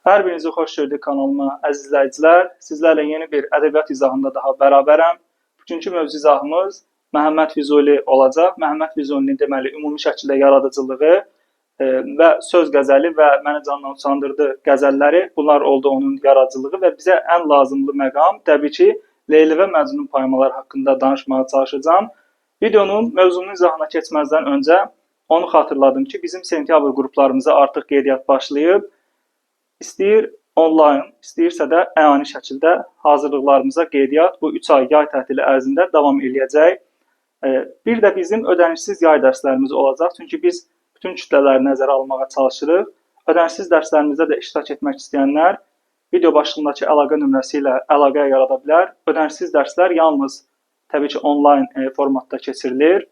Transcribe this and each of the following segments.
Hər birinizi xoş gördük kanalıma, əziz izləyicilər. Sizlərlə yeni bir ədəbiyyat izahında daha bərabərəm. Bugünkü mövzu izahımız Məhəmməd Füzuli olacaq. Məhəmməd Füzulinin deməli ümumi şəkildə yaradıcılığı və söz qəzəli və məni candan usandırdı qəzəlləri, bunlar oldu onun yaradıcılığı və bizə ən lazımlı məqam təbii ki, Leyli və Məcnun poemaları haqqında danışmağa çalışacağam. Videonun mövzunun izahına keçməzdən öncə onu xatırladım ki, bizim sentyabr qruplarımıza artıq qeydiyyat başlayıb. İstəyir onlayn, istəyirsə də əyani şəkildə hazırlıqlarımıza qeydiyyat bu 3 ay yay tətili ərzində davam eləyəcək. Bir də bizim ödənişsiz yay dərslərimiz olacaq. Çünki biz bütün kütlələri nəzərə almağa çalışırıq. Ödənişsiz dərslərimizdə də iştirak etmək istəyənlər video başlığındakı əlaqə nömrəsi ilə əlaqə yarada bilər. Ödənişsiz dərslər yalnız təbii ki, onlayn formatda keçirilir.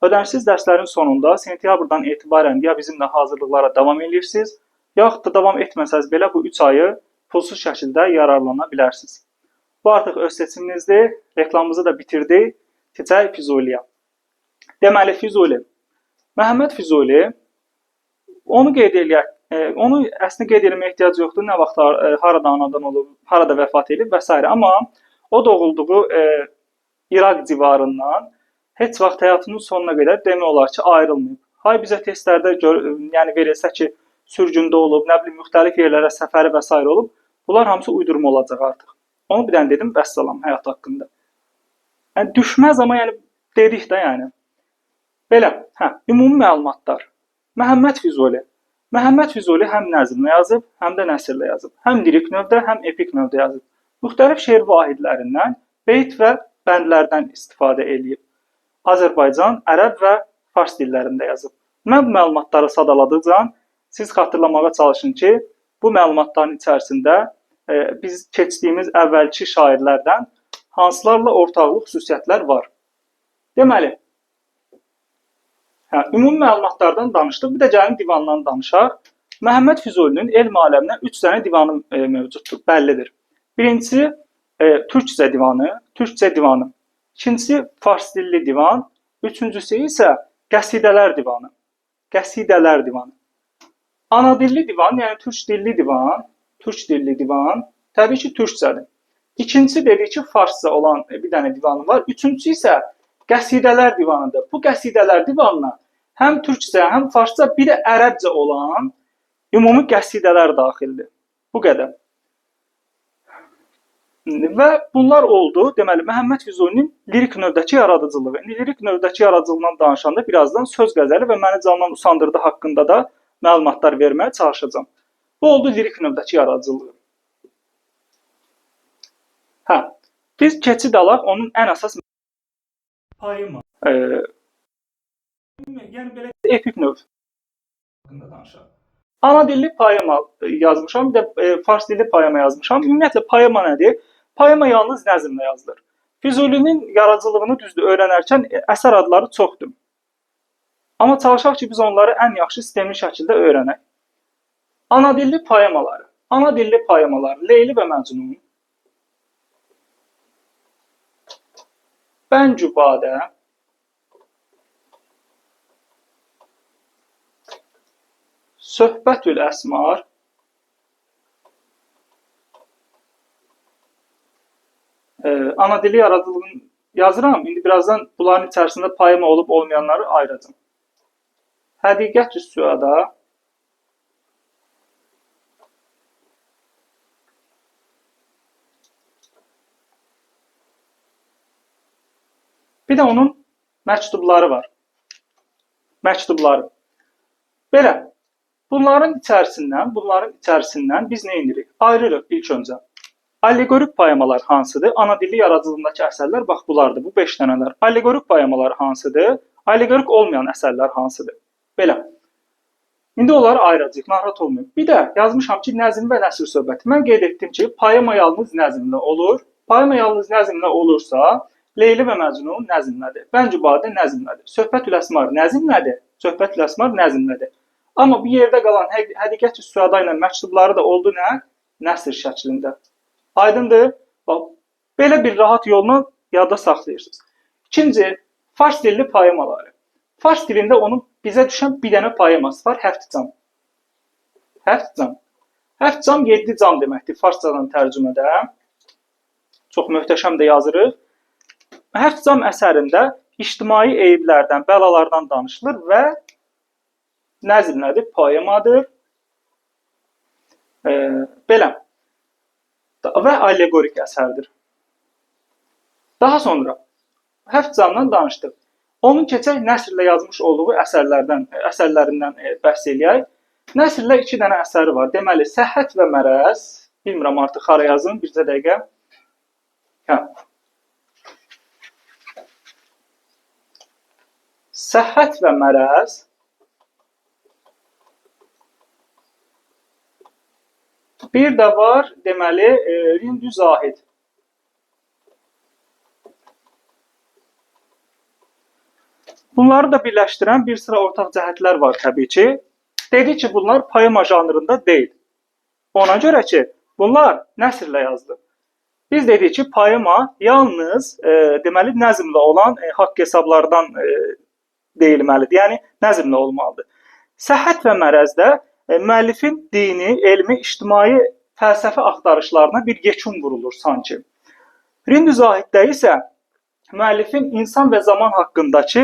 Ödənişsiz dərslərin sonunda sentyabrdan etibarən ya bizimlə hazırlıqlara davam edirsiniz, yaxud da davam etməsəz belə bu 3 ayı pulsuz şəkildə yararlana bilərsiniz. Bu artıq öz seçiminizdir. Reklamımızı da bitirdik. Keçək Füzuliyə. Deməli Füzuli. Məhəmməd Füzuli, onu qeyd eləyək. Onu əslində qeyd eləməyə ehtiyac yoxdur. Nə vaxt harada anadan olub, harada vəfat edib və s. Amma o doğulduğu İraq civarından heç vaxt həyatının sonuna qədər demək olar ki, ayrılmayıb. Hay bizə testlərdə yəni verilsə ki, sürgündə olub, nə bilim müxtəlif yerlərə səfəri və s. olub, bunlar hamısı uydurma olacaq artıq. Onu bir dənə dedim, vəssalam həyat haqqında. Yəni düşməz, amma yəni dedik də yəni. Belə, hə, ümumi məlumatlar. Məhəmməd Füzuli. Məhəmməd Füzuli həm nəzmlə yazıb, həm də nəsrlə yazıb. Həm lirik növdə, həm epik növdə yazıb. Müxtəlif şeir vahidlərindən, beyt və bəndlərdən istifadə eləyib. Azərbaycan, ərəb və fars dillərində yazıb. Mən bu məlumatları sadaladıqca siz xatırlamağa çalışın ki, bu məlumatların içərisində biz keçdiyimiz əvvəlki şairlərdən hansılarla ortaqlı xüsusiyyətlər var. Deməli, hə, ümumi məlumatlardan danışdıq. Bir də gəlin divandan danışaq. Məhəmməd Füzulinin elm aləminə 3 dənə divanı mövcuddur, bəllidir. Birincisi Türkcə divanı, Türkcə divanı. İkincisi fars dilli divan, üçüncüsü isə qəsidələr divanı. Qəsidələr divanı. Ana dilli divan, yəni türk dilli divan, türk dilli divan, təbii ki, türkcədir. İkincisi dedik ki, farsça olan bir dənə divanı var. Üçüncüsü isə qəsidələr divanıdır. Bu qəsidələr divanına həm türkcə, həm farsça, bir də ərəbcə olan ümumi qəsidələr daxildir. Bu qədər. Və bunlar oldu, deməli, Məhəmməd Füzulinin lirik növdəki yaradıcılığı. İndi lirik növdəki yaradıcılığından danışanda birazdan söz qəzəli və məni candan usandırdı haqqında da məlumatlar verməyə çalışacağam. Bu oldu lirik növdəki yaradıcılığı. Hə, biz keçid alaq onun ən əsas poema. Yəni belə epik növ haqqında danışaq. Ana dilli poema yazmışam, bir də fars dilli poema yazmışam. Ümumiyyətlə poema nədir? Poema yalnız nəzmlə yazılır. Füzulinin yaradıcılığını düzdür öyrənərkən əsər adları çoxdur. Amma çalışaq ki, biz onları ən yaxşı sistemli şəkildə öyrənək. Ana dilli poemaları. Ana dilli poemalar Leyli və Məcnun, Bəncübadə, Söhbətül Əsmar, ana dili yaradıcılığını yazıram. İndi birazdan bunların içərisində poema olub olmayanları ayıracağam. Həqiqət-ü Süəda, bir də onun məktubları var. Məktubları. Belə, bunların içərisindən biz nə edirik? Ayırırıq ilk öncə. Allegorik poemalar hansıdır? Ana dilli yaradıcılığındakı əsərlər bax bunlardır. Bu 5 dənələr. Allegorik poemalar hansıdır? Allegorik olmayan əsərlər hansıdır? Belə. İndi onları ayıracağıq, narahat olmayın. Bir də yazmışam ki, nəzm və nəsr söhbəti. Mən qeyd etdim ki, poema yalnız nəzmlə olur. Poema yalnız nəzmlə olursa, Leyli və Məcnun nəzmlədir. Bəncübadə nəzmlədir. Söhbətül Əsmar nəzmlədir. Söhbətül Əsmar nəzmlədir. Amma bu yerdə qalan Həqiqət-ü Süəda ilə məktubları da oldu nə? Nəsr şəklində. Aydındır? Bax, belə bir rahat yolla yadda saxlayırsınız. İkinci, fars dilli poemaları. Fars dilində onun bizə düşən bir dənə poeması var, Həftcan. Həftcan. Həft cam 7 cam deməkdir farsçadan tərcümədə. Çox möhtəşəm də yazırıq. Həft cam əsərində ictimai eyiblərdən, bəlalardan danışılır və nəzm nədir? Poemadır. Belə. Və allegorik əsərdir. Daha sonra Həft camdan danışdıq. Onun keçək nəsrlə yazmış olduğu əsərlərindən bəhs eləyək. Nəsrlə 2 dənə əsəri var. Deməli, Səhhət və Mərəz. Bilmirəm artıq hara yazım, bircə dəqiqə. Hə. Səhhət və Mərəz. Bir də var, deməli, Rindü Zahid. Bunları da birləşdirən bir sıra ortaq cəhətlər var təbii ki. Dedi ki, bunlar poema janrında deyil. Ona görə ki, bunlar nəsrlə yazılıb. Biz dedik ki, poema yalnız deməli nəzmlə olan haqq hesablardan deyilməlidir. Yəni, nəzmlə olmalıdır. Səhhət və Mərəzdə müəllifin dini, elmi, ictimai fəlsəfə axtarışlarına bir yekun vurulur sanki. Rindü Zahiddə isə müəllifin insan və zaman haqqındakı,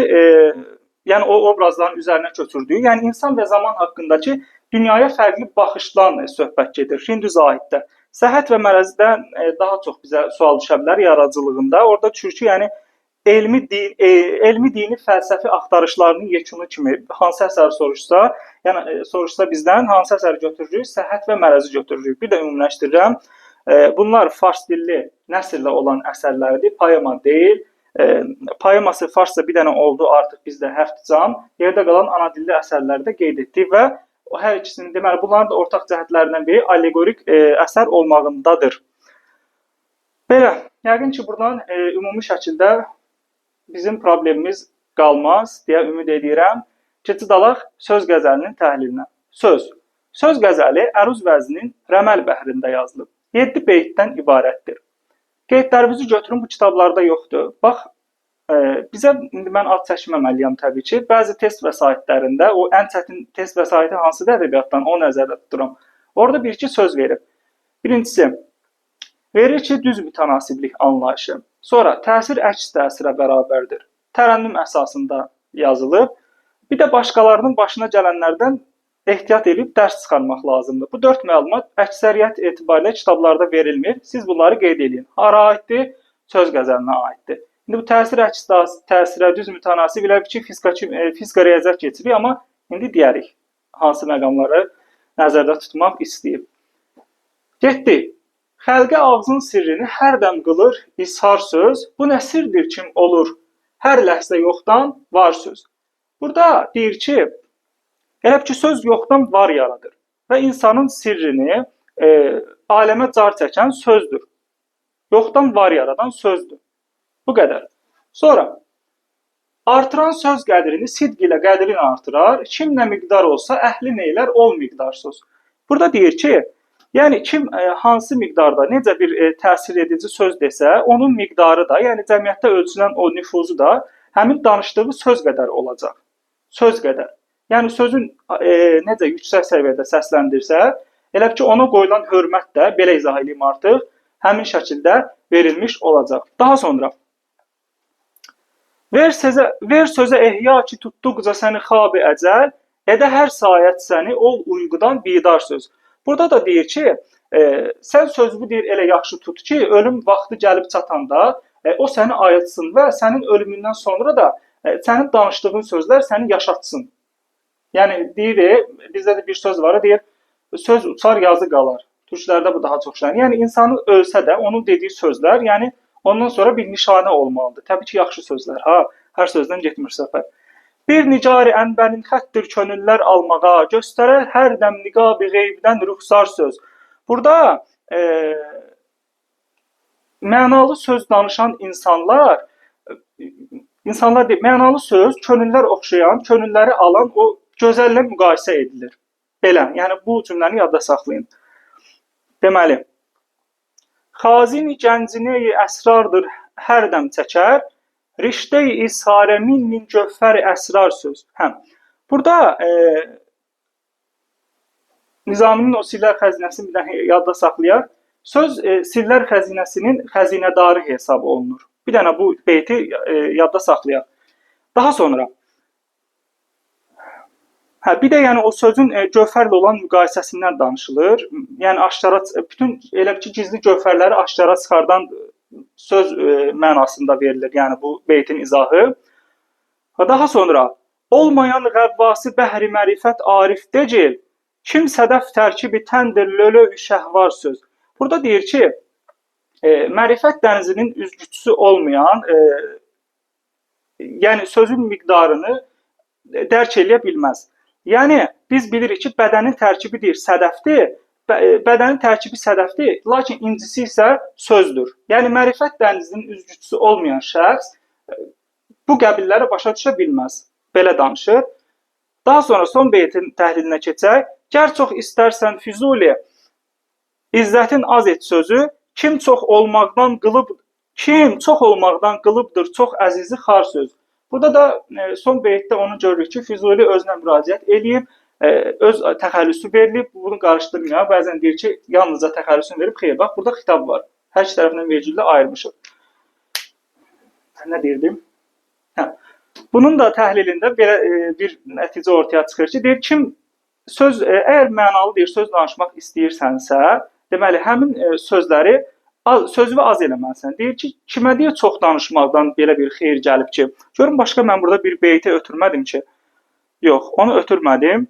yəni o obrazların üzərinə köçürdüyü, yəni insan və zaman haqqındakı dünyaya fərqli baxışdan söhbət gedir Rindü Zahiddə. Səhhət və Mərəzdən daha çox bizə sual düşə bilər yaradıcılığında. Orada düşür ki, yəni elmi dini fəlsəfi axtarışlarının yekunu kimi hansı əsər soruşsa, yəni soruşsa bizdən hansı əsəri götürürük? Səhhət və Mərəzi götürürük. Bir də ümumiləşdirirəm. Bunlar fars dilli nəsrlə olan əsərlərdir, poema deyil. Poeması farsça bir dənə oldu artıq bizdə Həft cam. Yerdə qalan ana dilli əsərləri də qeyd etdik və o hər ikisinin, deməli, bunların da ortaq cəhətlərindən biri allegorik əsər olmağındadır. Belə, yəqin ki, buradan ümumi şəkildə bizim problemimiz qalmaz deyə ümid edirəm. Keçid alaq söz qəzəlinin təhlilinə. Söz. Söz qəzəli əruz vəzninin rəməl bəhrində yazılıb. 7 beytdən ibarətdir. Qeydlərimizi götürün, bu kitablarda yoxdur. Bax, bizə, indi mən ad çəkməməliyəm təbii ki, bəzi test vəsaitlərində, o ən çətin test vəsaiti hansıdır ədəbiyyatdan, o nəzərdə tuturam. Orada bir-iki söz verib. Birincisi, verir ki, düz mütənasiblik anlayışı. Sonra, təsir əks təsirə bərabərdir. Tərənnüm əsasında yazılıb. Bir də başqalarının başına gələnlərdən ehtiyat edib dərs çıxarmaq lazımdır. Bu 4 məlumat əksəriyyət etibarilə kitablarda verilmir. Siz bunları qeyd edin. Hara aiddir? Söz qəzəlinə aiddir. İndi bu təsir əks təsirə düz mütənasib elə ki, fizika riyaziyyat keçirik, amma indi deyərik hansı məqamları nəzərdə tutmaq istəyib. Getdik. Xəlqə ağzın sirrini hər dəm qılır ishar söz. Bu nə sirdir kim olur? Hər ləhzə yoxdan var söz. Burada deyir ki, elə ki, söz yoxdan var yaradır və insanın sirrini aləmə car çəkən sözdür. Yoxdan var yaradan sözdür. Bu qədər. Sonra, artıran söz qədrini sidq ilə qədrini artırar, kim nə miqdar olsa əhli neylər ol miqdar söz. Burada deyir ki, yəni kim hansı miqdarda necə bir təsir edici söz desə, onun miqdarı da, yəni cəmiyyətdə ölçülən o nüfuzu da həmin danışdığı söz qədər olacaq. Söz qədər. Yəni sözün necə yüksək səviyyədə səsləndirsə, elə ki ona qoyulan hörmət də, belə izah edeyim artıq, həmin şəkildə verilmiş olacaq. Daha sonra, ver sözə ehya ki tutduqca səni xab-ı əcəl, edə hər sayət səni ol uyqudan bidar söz. Burada da deyir ki, sən sözünü deyir elə yaxşı tut ki, ölüm vaxtı gəlib çatanda o səni ayıltsın və sənin ölümündən sonra da sənin danışdığın sözlər səni yaşatsın. Yəni deyir, bizdə də bir söz var, deyir, söz uçar, yazı qalar. Türklərdə bu daha çox işlənir. Yəni insanın ölsə də onun dediyi sözlər, yəni ondan sonra bir nişanə olmalıdır. Təbii ki, yaxşı sözlər, ha, hər sözdən getmir söhbət. Bir nicari ənbərin xəttir könüllər almağa, göstərər hər dəm niqab-ı qeybdən rüxsar söz. Burada mənalı söz danışan insanlar, deyil, mənalı söz könüllər oxşayan, könülləri alan o gözəllə müqayisə edilir. Belə, yəni bu cümləni yadda saxlayın. Deməli, xazini gəncini əsrardır hər dəm çəkər, riştə-i isharə min min gövhər əsrar söz. Hə. Burada Nizaminin o sirlər xəzinəsini bir dənə yadda saxlayaq. Söz sirlər xəzinəsinin xəzinədarı hesab olunur. Bir dənə bu beyti yadda saxlayaq. Daha sonra bir də yəni o sözün gövhərlə olan müqayisəsindən danışılır. Yəni aşkara bütün elə ki gizli gövhərləri aşkara çıxardan söz mənasında verilir. Yəni bu beytin izahı. Daha sonra olmayan qəvvası bəhri mərifət arif decil, kim sədəf tərkibi təndir lölö şəhvar söz. Burada deyir ki, mərifət dənizinin üzgüçüsü olmayan, yəni sözün miqdarını dərk eləyə bilməz. Yəni biz bilirik ki, bədənin tərkibi deyir sədəfdir, bədənin tərkibi sədəfdir, lakin incisi isə sözdür. Yəni mərifət dənizinin üzgüçüsü olmayan şəxs bu qəbilləri başa düşə bilməz. Belə danışır. Daha sonra son beytin təhlilinə keçək. Gər çox istərsən Füzuli, izzətin az et sözü, kim çox olmaqdan qılıb, kim çox olmaqdan qılıbdır çox əzizi xar söz. Burada da son beytdə onu görürük ki, Füzuli özünə müraciət eləyib, öz təxəllüsü verilib, bunu qarışdırmayaq. Bəzən deyir ki, yalnızca təxəllüsünü verib, xeyr, bax, burada xitab var. Hər iki tərəfindən vergüllə ayırmışıq. Nə deyirdim? Hə. Bunun da təhlilində belə bir nəticə ortaya çıxır ki, deyir, kim söz, əgər mənalı deyir, söz danışmaq istəyirsənsə, deməli, həmin sözləri sözü az eləməlisən. Deyir ki, kimə deyir çox danışmaqdan belə bir xeyir gəlib ki, görün başqa mən burada bir beyti ötürmədim ki, yox, onu ötürmədim.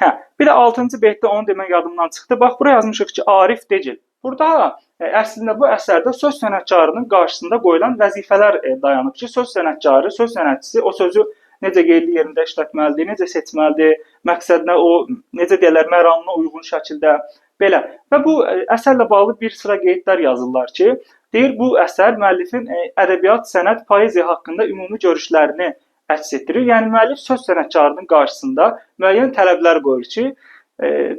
Hə, bir də 6-cı beytdə onu demək yadımdan çıxdı. Bax, bura yazmışıq ki, Arif Decil. Burada əslində bu əsərdə söz sənətkarının qarşısında qoyulan vəzifələr dayanıb ki, söz sənətkarı, söz sənətçisi o sözü necə yerli yerində işlətməlidir, necə seçməlidir, məqsədinə o, necə deyirlər, məramına uyğun şəkildə belə. Və bu əsərlə bağlı bir sıra qeydlər yazırlar ki, deyir bu əsər müəllifin ədəbiyyat, sənət, poeziya haqqında ümumi görüşlərini əks etdirir. Yəni müəllif söz sənətkarının qarşısında müəyyən tələblər qoyur ki,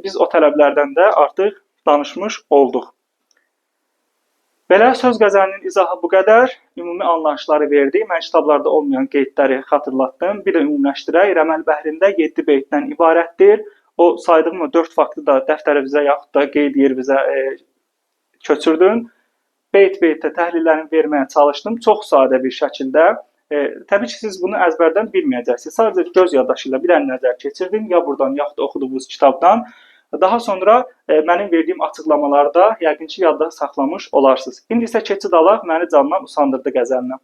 biz o tələblərdən də artıq danışmış olduq. Belə söz qəzəlinin izahı bu qədər. Ümumi anlayışları verdik. Mən kitablarda olmayan qeydləri xatırlatdım. Bir də ümumiləşdirək. Rəməl bəhrində 7 beytdən ibarətdir. O saydığım o 4 faktı da dəftərimizə yaxud da qeyd yerimizə köçürdün. Beyt-beytdə təhlillərini verməyə çalışdım. Çox sadə bir şəkildə. Təbii ki, siz bunu əzbərdən bilməyəcəksiniz. Sadəcə göz yaddaşı ilə bir dənə nəzər keçirdin, ya buradan, yaxud da oxuduğunuz kitabdan. Daha sonra mənim verdiyim açıqlamalarda yəqin ki, yadda saxlamış olarsınız. İndi isə keçid alaq, məni candan usandırdı qəzəlinə.